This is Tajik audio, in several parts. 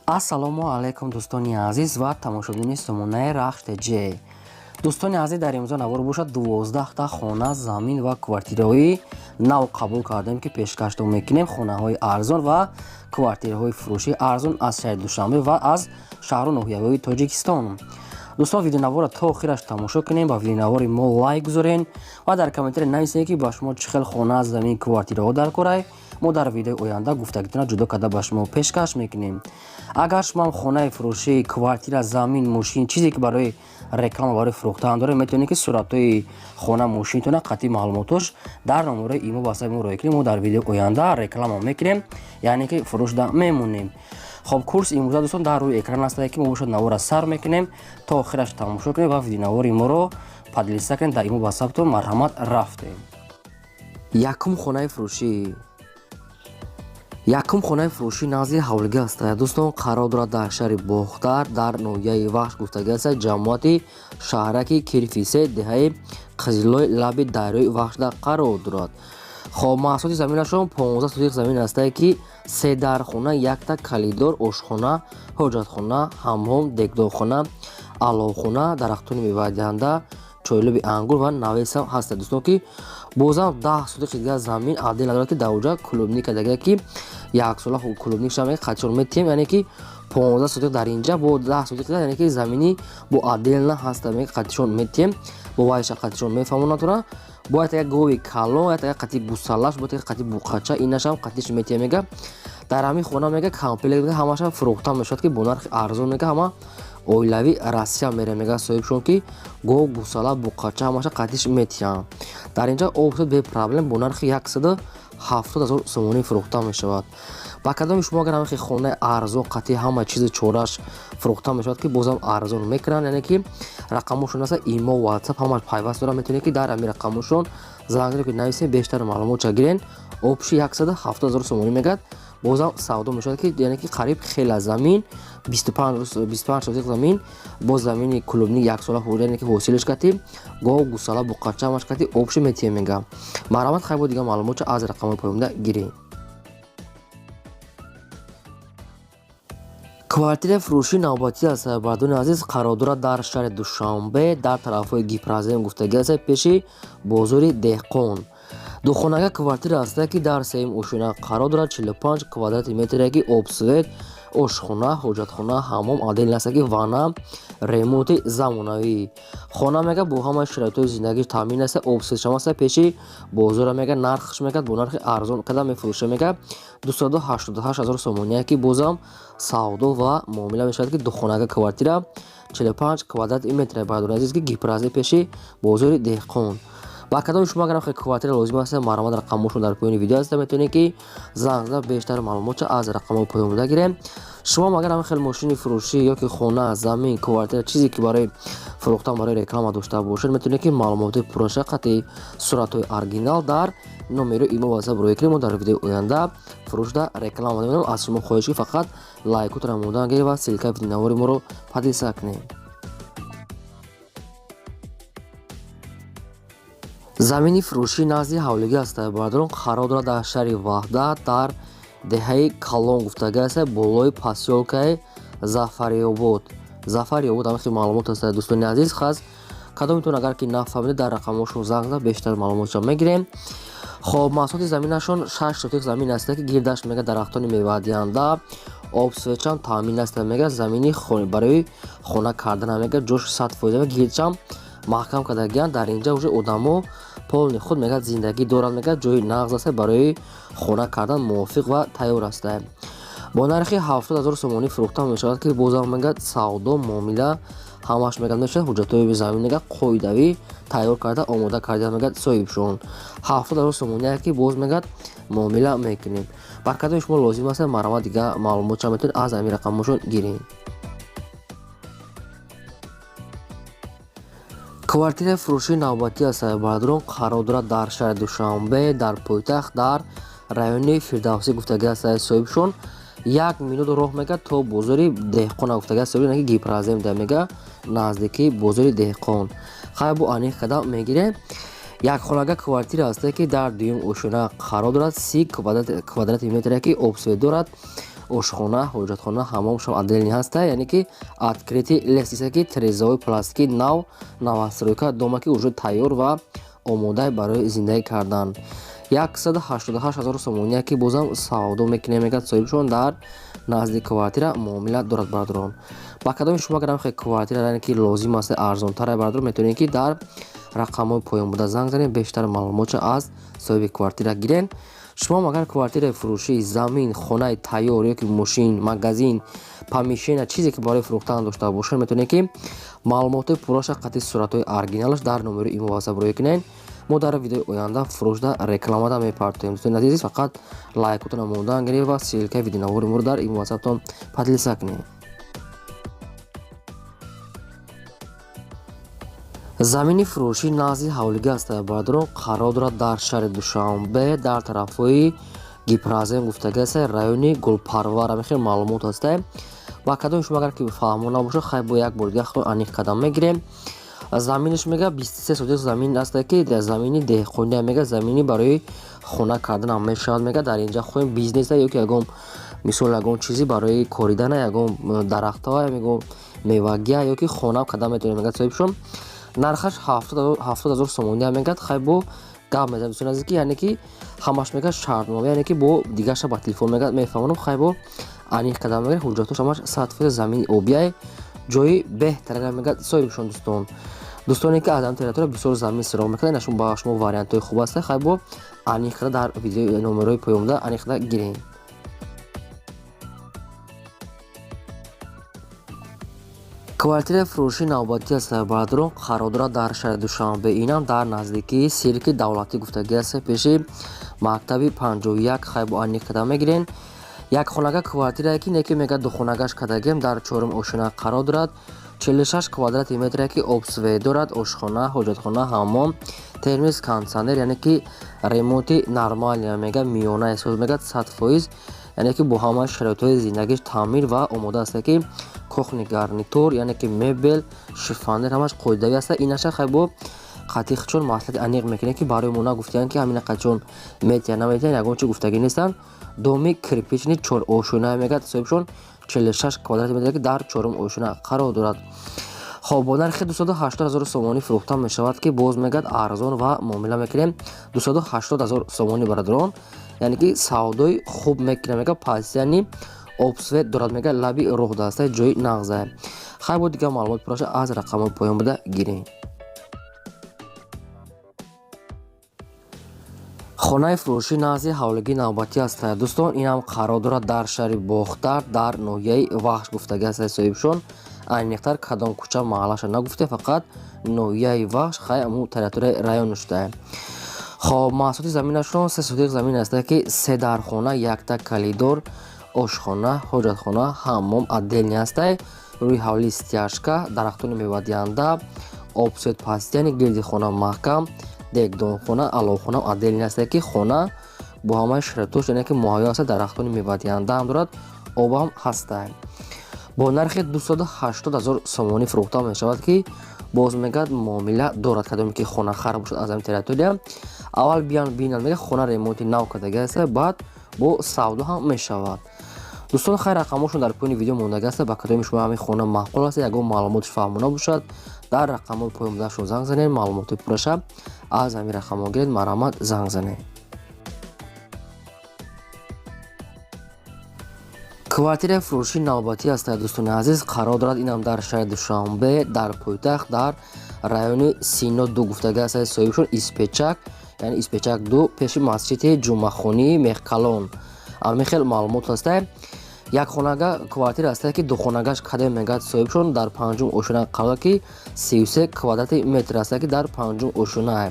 Ассалому алайкум, дӯстони азиз ва тамошобинони сомонаи Рахш ТЖ. Дӯстони азиз, дар имрӯза навор бошад, 12та хона, замин ва квартираҳои нав қабул кардем, ки пешкаштон мекунем. Хонаҳои арзон ва квартираҳои фурӯшии арзон аз шаҳри Душанбе ва аз шаҳру ноҳияҳои Тоҷикистон. Дӯстон, видеонаворро то охираш тамошо кунем, ба видеонавори мо лайк гузорен ва дар комментария нависед, ки ба шумо чӣ хел хона, замин, квартираҳо дар корай. Мо дар видеои оянда гуфтагитона ҷудо карда ба шумо пешкаш мекунем. Агар шумоам хонаи фурӯшӣ, квартира, замин, мошин, чизе ки барои реклама, барои фурӯхтан доред, метавонед, ки суратҳои хона, мошинтона қатъи маълумотош дар номерои имо ватсапи мо роя кунед. Мо дар видеои оянда реклама мекунем, яъне ки фурӯшда мемонем. Хоб, курс имрӯза, дӯстон, дар рӯи экран астае, ки мо бошад навора сар мекунем, то охираш тамошо кунем ва видеонавори моро поделиться кунем дар имо ватсаптон. Марҳамат, рафтем. Якум хонаи фурӯшӣ. Якум хонаи фурӯшӣ назди ҳавлига аст, дӯстон, қарор дорад дар шаҳри Бохтар, дар ноҳияи Вахш гуфтагӣ аст, ҷамоати шаҳраки Кирфисе, деҳаи Қизилой, лаби дарёи Вахшда қарор дорад. Хоб, маҳсулоти заминашон 15 сотих замин астае, ки се дархона, якта калидор, ошхона, ҳоҷатхона, ҳаммом, дегдорхона, аловхона, дарахтони мевадиҳанда, чойлоби ангур ва навесам ҳаста, дӯстон, ки бозам 10 сотихи дигар замин отдельно дорад, ки дар оҷа клубника дагия, ки яксола клубникша қатишон метиҳем. Яъне ки 15 сотих дар инҷа бо 10 сотих, яъне ки замини бо отдельно ҳаста, қатишон метиҳем, бо вайша қатишон мефаҳмонатона. Бояд як гови калон, як қати гусалаш, бояд як қати буқача, инашам қатиш метиҳем. Мега, дар ҳамин хона, мега, комплект, мега, ҳамаша фурӯхта мешавад, ки бо нархи арзон. Мега, ҳама оилавӣ Россия мерем, мега соҳибшон, ки гов, гусала, буқача ҳамаша қатиш метиҳанд. Дар инҷа об бе проблем бо нархи 170 000 сомонӣ фурӯхта мешавад. Ба кадоми шумо агар ҳамин хонаи арзон қатъи ҳама чизи чораш фурӯхта мешавад, ки бозам арзон мекунанд, яъне ки рақамошон аста, имо, ватсап ҳамаш пайваст дорад. Метавонед, ки дар ҳамин рақамошон занг занед, ки нависед, бештар маълумотша гирен. Общий 170 000 сомонӣ мегӯяд, бозам савдо мешавад, ки яъне ки қариб хела замин, 25 сотих замин, боз замини клубник яксола, яъне ки ҳосилаш кати гов, гусала, буқача ҳамаш кати общий метиҳем, мега. Марҳамат, хайр, бо дигар маълумотша аз рақамҳои поёнда гиред. Квартираи фурӯшии навбатӣ аст, бардони азиз, қарор дорад дар шаҳри Душанбе, дар тарафҳои Гипрозем гуфтагӣ аст, пеши бозори Деҳқон. Духонага квартира аст, ки дар сеюм ошёна қарор дорад, 45 квадрати метре, ки об, свет, ошхона, ҳоҷатхона, ҳаммом отдельно аст, ки ванна, ремонти замонавӣ. Хона, мега, бо ҳамаи шароитҳои зиндагӣ таъмин аст, об, светшам аст, пеши бозора. Мега, нархш, мега, бо нархи арзон када мефурӯша, мега, 288 000 сомония, ки бозам савдо ва муомила мешавад, ки духонага квартира 45 квадрати метре, бардори азиз, ки Гипрозем, пеши бозори Деҳқон. Ба кадоми шумо агар квартира лозим аст, марҳамат, рақамҳошон дар поёни видео аст, метавонед, ки занг зада бештар маълумотша аз рақамҳои поён буда гирем. Шумо агар ҳамин хел мошини фурӯшӣ ё ки хона, замин, квартира, чизе ки барои фурӯхтан, барои реклама дошта бошед, метавонед, ки маълумоти пурраша қатъи суратҳои оригинал дар номери имо ватсап роя кунед. Мо дар видеои оянда фурӯшда реклама мекунем. Аз шумо хоҳиш, ки фақат лайкотро мондан гиред ва ссылкаи видеонавори моро поделиться кунед. Замини фурӯшӣ назди ҳавлигӣ аст, бардорон, қарор дорад дар шаҳри Ваҳдат, дар деҳаи Калон гуфтагӣ аст, болои посёлкаи Зафарёбод. Зафарёбод, ҳамин хел маълумот аст, дӯстони азиз. Хас кадомитон агар ки нафаҳмидед, дар рақамҳошон занг зада бештар маълумотшо мегирем. Хоб, маҳсулоти заминашон 6 сотих замин аст, ки гирдаш, мега, дарахтони мевадиҳанда, об, светшам таъмин аст. Мега, замини барои хона кардан, мега, ҷош 100%, гирдшам маҳкам кардагиянд. Дар инҷа уже одамо полный худ, мега, зиндагӣ доранд. Мега, ҷои нағз аст, барои хона кардан мувофиқ ва тайёр аст. Бо нархи 70 000 сомонӣ фурӯхта мешавад, ки бозам, мега, савдо, муомила ҳамаш, мега, мешавад. Ҳуҷҷатҳои замин, мега, қоидавӣ тайёр карда, омода карда, мега, соҳибшон. 70 000 сомоние, ки боз, мега, муомила мекунем. Ба кадоми шумо лозим аст, марҳамат, дигар маълумотша метавонед аз ҳамин рақамҳошон гиред. Квартираи фурӯшии навбатӣ аст, бардорон, қарор дорад дар шаҳри Душанбе, дар пойтахт, дар райони Фирдавсӣ гуфтагӣ аст соҳибшон. Як минут роҳ, мега, то бозори Деҳқона гуфтагӣ аст, соҳиб, Гипрозем да, мега, наздикии бозори Деҳқон. Хайр, бо аниқ када мегирем. Якхонага квартира аст, ки дар дуюм ошёна қарор дорад, 30 квадрати метре, ки об, свет дорад. Ошхона, ҳоҷатхона, ҳаммомшам отдельный ҳаста, яъне ки открытый лестница, ки тирезаҳои пластики нав, новостройка, дома ки уже тайёр ва омода барои зиндагӣ кардан. 188 ҳазор сомония, ки бозам савдо мекунем, мегӯяд соҳибшон. Дар назди квартира муомила дорад, бародарон. Ба кадоми шумо агар ҳам квартира, яъне ки лозим аст, арзонтар, бародарон, метавонед, ки дар рақамҳои поён буда занг занед, бештар маълумотша аз соҳиби квартира гирен. Шумо агар квартираи фурӯшӣ, замин, хонаи тайёр ё ки мошин, магазин, помещения, чизе ки барои фурӯхтан дошта бошед, метавонед, ки маълумотҳои пурраша қатъи суратҳои оригиналаш дар номери имо ватсап рӯй кунед. Мо дар видеои оянда фурӯшда рекламада мепартоем. Дӯстони азиз, фақат лайкотона мондан гиред ва ссылкаи видеонавори моро дар имо ватсаптон поделиться кунед. Замини фурӯшӣ назди ҳавлига аст, бародарон, қарор дорад дар шаҳри Душанбе, дар тарафҳои Гипрозем гуфтагӣ аст, райони Гулпарвар. Ҳамин маълумот ҳаста. Ба кадоми шумо агар ки фаҳмо набошад, хай, бо як бори дигар худо аниқ қадам мегирем. Заминаш, мега, 23 сотих замин аст, ки замини деҳқония, мега, замини барои хона карданам мешавад. Мега, дар инҷа хоҳем бизнеса ё ки ягон, мисол, ягон чизе барои коридана, ягон дарахтҳо, ягон мевагия ё ки хона кардан метавонем, мегӯяд соҳибшон. Нархаш 70 000 сомония мегӯяд. Хай, бо гап мезанем, дӯстони азиз, ки яъне ки ҳамаш, мегӯяд, шартнома, яъне ки бо дигарша ба телефон, мегӯяд, мефаҳмонам. Хай, бо аниқ қадам мегӯяд. Ҳуҷҷатош ҳамаш 100%, замини обияй, ҷои беҳтарина, мегӯяд соҳибшон. Дӯстон, дӯстоне ки аз ҳам территория бисёр замин сироғ мекунад, инашон ба шумо вариантҳои хуб аст. Хай, бо аниқ карда дар видеои номерҳои поёнда аниқ карда гирем. Квартираи фурӯшии навбатӣ аст, бародарон, қарор дорад дар шаҳри Душанбе, инам дар наздикии сирки давлатӣ гуфтагӣ аст, пеши мактаби 51. Хай, бо аниқ карда мегирем. Якхонага квартирае, ки неки, мегӯяд, духонагаш кардагем, дар чорум ошёна қарор дорад, 46 квадрати метре, ки обсвет дорад, ошхона, ҳоҷатхона, ҳаммом, термоз, кондитсионер, яъне ки ремонти нормальный, мега, миёна эҳсос, мегӯяд, 100%, яъне ки бо ҳамаи шароитҳои зиндагиш таъмир ва омода аст, ки кухонный гарнитур, яъне ки мебел, шифоньер ҳамаш қоидавӣ аст. Инаша, хай, бо қатъи чун маслиҳати аниқ мекунем, ки барои мо нагуфтиянд, ки ҳамина қачон метиҳанд, наметиҳанд, ягон чи гуфтагӣ нестанд. Доми кирпичный чорошёна, мегӯяд соҳибшон, 46 квадрати метр, ки дар чорум ошёна қарор дорад. Хоб, бо нархи 280 ҳазор сомонӣ фурӯхта мешавад, ки боз, мегӯяд, арзон ва муомила мекунем. 280 ҳазор сомонӣ, бародарон, яъне ки савдои хуб мекунем, мегӯяд. Постоянный обсвет дорад, мегӯяд, лаби роҳ даста, ҷои нағза. Хай, бо дигар маълумот пурраша аз рақамҳои поён буда гирем. Хонаи фурӯшӣ назди ҳавлигии навбатӣ аст, дӯстон, инам қарор дорад дар шаҳри Бохтар, дар ноҳияи Вахш гуфтагӣ аст соҳибшон. Аниқтар кадом кӯча, маҳаллаша нагуфте, фақат ноҳияи Вахш, хай, аму территорияи район шуда. Хоб, маҳсулоти заминашон 3 сотих замин аст, ки се дархона, якта коридор, ошхона, ҳоҷатхона, ҳаммом отдельный ҳастай, рӯи ҳавлии стяжка, дарахтони мевадиҳанда, обсвет постоянный, гирди хона маҳкам, дегдонхона, аловхона отдельный ҳастай, ки хона бо ҳамаи шароитош, яъне ки муҳайё аст, дарахтони мевадиҳанда ҳам дорад, обам ҳастай. Бо нархи 280 ҳазор сомонӣ фурӯхта мешавад, ки боз, мегӯяд, муомила дорад. Кадоме ки хонахар бошад аз ҳамин территория, аввал биён бинанд, мегӯяд, хона ремонти нав кардагӣ аст, баъд бо савдо ҳам мешавад. Дӯстон, хайр, рақамҳошон дар поёни видео мондагӣ аст. Ба кадоми шумо ҳамин хона маъқул аст, ягон маълумоти фаҳмона бошад, дар рақамҳои поён будашон занг занед, маълумоти пурраша аз ҳамин рақамҳо гиред. Марҳамат, занг занед. Квартираи фурӯшии навбатӣ аст, дӯстони азиз, қарор дорад инам дар шаҳри Душанбе, дар пойтахт, дар райони Сино ду гуфтагӣ аст соҳибшон, Испечак, яъне Испечак ду, пеши масҷиди ҷумъахонии Мехкалон. Ҳамин хел маълумот ҳаста. Як хонага квартира ҳаста, ки духонагаш кадем, мегӯяд соҳибшон, дар панҷум ошёна қарор, ки 33 квадрати метр аста, ки дар панҷум ошёна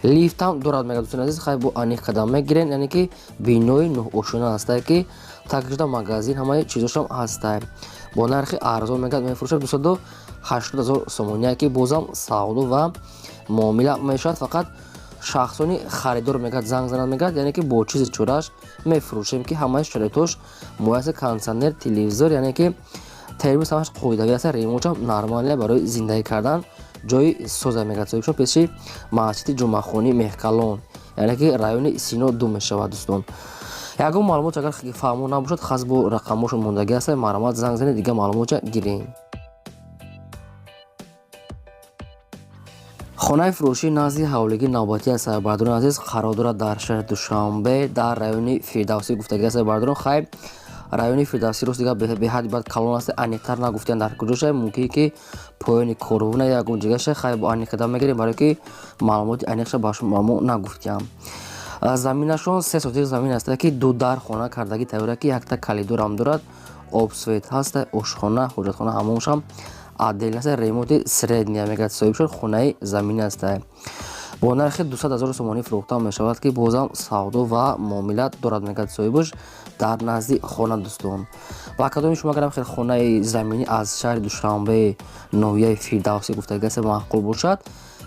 лифтам дорад, мегӯяд. Дӯстони азиз, хай, бо аниқ қадам мегирен, яъне ки бинои нӯҳошёна ҳаста, ки такшуда магазин, ҳамаи чизошам ҳаста. Бо нархи арзон, мегӯяд, мефурӯшад, 280 ҳазор сомония, ки бозам савдо ва муомила мешавад. Фақат шахсони харидор, мегӯяд, занг занад, мегӯяд, яъне ки бо чизи чораш мефурӯшем, ки ҳамаи шароитош муяссар, кондитсионер, телевизор, яъне ки термоз ҳамаш қоидавӣ аст, ремонтшам нормальный, барои зиндагӣ кардан ҷои соза, мегӯяд соҳибшон, пеши масҷиди ҷумъахонии Мехкалон, яъне ки райони Сино ду мешавад, дӯстон. Ягон маълумот агар фаҳмо набошад, хас бо рақамҳошон мондагӣ ҳаст, марҳамат, занг занед, дигар маълумотча гирем. Хонаи фурӯшӣ назди ҳавлигии навбатӣ аст, бардорони азиз, қарор дорад дар шаҳри Душанбе, дар райони Фирдавсӣ гуфтагӣ аст, бардорон. Хайр, райони Фирдавсӣ рост дигар беҳад бад калон аст, аниқтар нагуфтиянд дар куҷоша, мумкин ки поёни корвона ягон ҷигаша. Хайр, бо аниқ қадам мегирем, барое ки маълумоти аниқша ба шумо нагуфтиям. Заминашон 3 сотих замин аст, ки ду дар хона кардагӣ тайёра, ки якта калидорам дорад, об свет ҳаст, ошхона, ҳоҷатхона, ҳамомшам отдельно аст, ремонти средний мегӯяд соҳибшон, хонаи заминӣ аст. Бо нархи 200 000 сомонӣ фурӯхта мешавад, ки бозам савдо ва муомила дорад, мегӯяд соҳибаш, дар назди хона, дӯстон. Ва кадоми шумо агарам хел хонаи заминӣ аз шаҳри Душанбе, ноҳияи Фирдавсӣ гуфтагӣ аст, маъқул бошад,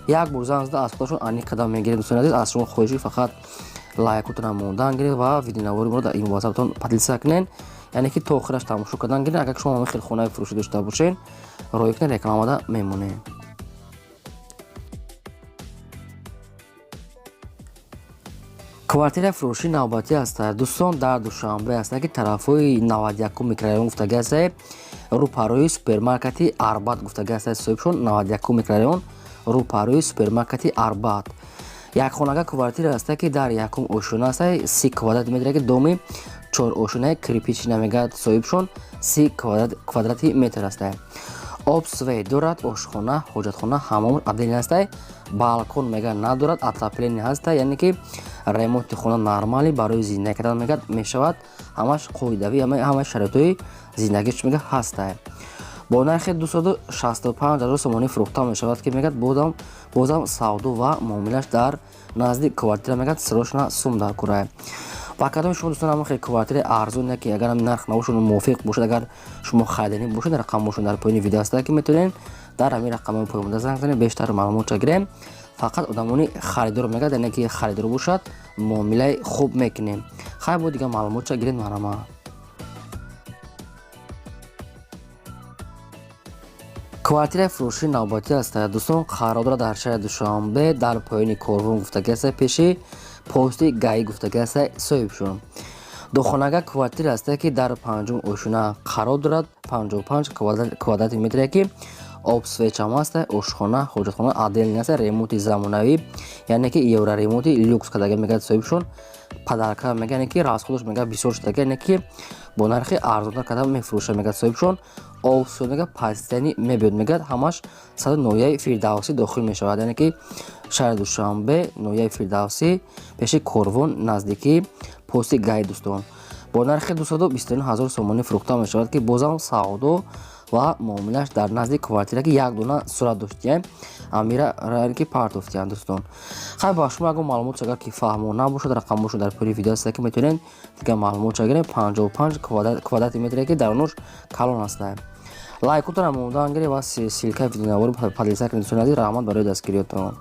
як бор занг зада аз худашон аниқ қадам мегиред. Дӯстони азиз, аз шумо хоҳиши фақат лайкотонам мондан гиред ва видеонавори моро дар ин ватсаптон поделиться кунед, яъне ки то охираш тамошо кардан гиред. Агар шумо ҳамин хел хонаи фурӯшӣ дошта бошед, роҳӣ кунед, рекламада мемонем. Квартираи фурӯшӣ навбатӣ аст, дӯстон, дар Душанбе аст, ки тарафҳои 91 микрорайон гуфтагӣ аст, рӯпарӯи супермаркети Арбат гуфтагӣ аст соҳибшон, 91 микрорайон, рӯпарӯи супермаркети Арбат. Якхонага квартира аст, ки дар якум ошёна аст, 30 квадрати метр, ки доми чор ошёнаи кирпичный мегӯяд соҳибшон, 30 квадрати метр аст. Об свет дорад, ошхона, ҳоҷатхона, ҳамом отдельно аст, балкон мегӯяд надорад, отопление ҳаст, яъне ки ремонти хона нормалӣ, барои зиндагӣ кардан мегӯяд мешавад, ҳамаш қоидавӣ, ҳамаи шароитҳои зиндагиш мегӯяд ҳаст. Бо нархи 265 000 сомонӣ фурӯхта мешавад, ки мегӯяд бозам савдо ва муомилаш дар назди квартира, мегӯяд срочно сум дар курай. Ва кадоми шумо, дӯстон, ҳамон хел квартираи арзон, ки агар нарх навошон мувофиқ бошад, агар шумо хариданӣ бошед, рақамҳошон дар поёни видео аст, ки метавонед дар ҳамин рақамҳои поёнбуда занг занед, бештар маълумотша гирем. Фақат одамони харидор мегӯяд, яъне ки харидор бошад, муомилаи хуб мекунем. Хайр, бо дигар маълумотша гиред, марҳамат. Квартираи фурӯшӣ навбатӣ аст, дӯстон, қарор дорад дар шаҳри Душанбе, дар поёни корвон гуфтагӣ аст, пеши пости ГАИ гуфтагӣ аст соҳибшон. Духонага квартира аст, ки дар панҷум ошёна қарор дорад, 55 квадрати метре, ки об свет ам аст, ошхона, ҳоҷатхона отдельно аст, ремонти замонавӣ, яъне ки евроремонти люкс кардагӣ мегӯяд соҳибшон, подарка мегӯяд, яъне ки расходаш мегӯяд бисёр шудагӣ, яъне ки бо нархи арзонтар карда мефурӯшад, мегӯяд соҳибшон. Об свет мегӯяд постоянно мебиёд, мегӯяд ҳамаш сади ноҳияи Фирдавсӣ дохил мешавад, яъне ки шаҳри Душанбе, ноҳияи Фирдавсӣ, пеши корвон, наздикии пости ГАИ, дӯстон. Бо нархи 229 000 сомонӣ фурӯхта мешавад, ки бозам савдо ва муомилаш дар назди квартира, ки як дона сурат доштиям, амира ки партофтиям, дӯстон. Хайр, ба шумо ягон маълумот агар ки фаҳмо набошад, рақамҳошон дар поёни видео аст, ки метавонед дигар маълумотша гирем. 55 квадрати метре, ки дарунаш калон аст. Лайкотонам мондан гиред ва ссылкаи видеонавори поделиться кунед, дӯстони азиз. Раҳмат барои дастгириётон.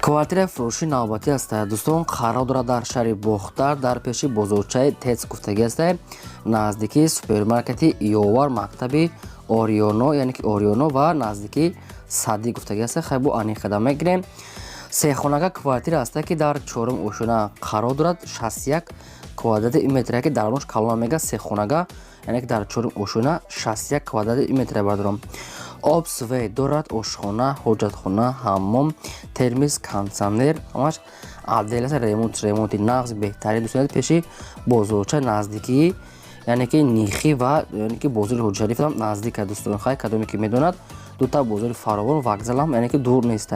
Квартираи фурӯшӣ навбатӣ аст, дӯстон, қарор дорад дар шаҳри Бохтар, дар пеши бозорчаи ТЭЦ гуфтагӣ аст, наздикии супермаркети Ёвар, мактаби Ориёно, яъне ки Ориёно ва наздикии Садӣ гуфтагӣ аст. Хайр, бо аниқ қадам мегирем. Сехонага квартира аст, ки дар чорум ошёна қарор дорад, 61 квадрати метре, ки дарунаш калона мегӯяд, сехонага, яъне ки дар чорум ошёна 61 квадрати метре, бардорам. Об свет дорад, ошхона, ҳоҷатхона, ҳаммом, термис, кондитсионер ҳамаш отдельно аст, ремонти нағз, беҳтарин, дӯстони, пеши бозорча, наздикии, яъне ки Нихи ва яъне ки бозори Ҳоҷишарифам наздик аст, дӯстон. Хайр, кадоме ки медонад, дута бозори фаровон, вокзалам, яъне ки дур нест.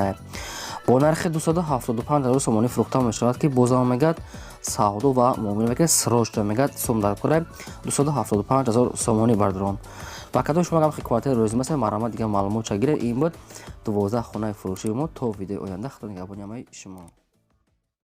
Бо нархи 275 000 сомонӣ фурӯхта мешавад, ки бозам мегӯяд савдо ва муомила мекунад, срочно мегӯяд сум дар кора, 275 000 сомонӣ, бардорон. Ва кадом шумо агар квартира лозим аст, марҳамат, дигар маълумотша гиред. Ин буд 12 хонаи фурӯшии мо. То видеои оянда, худо нигаҳбони ҳамаи шумо.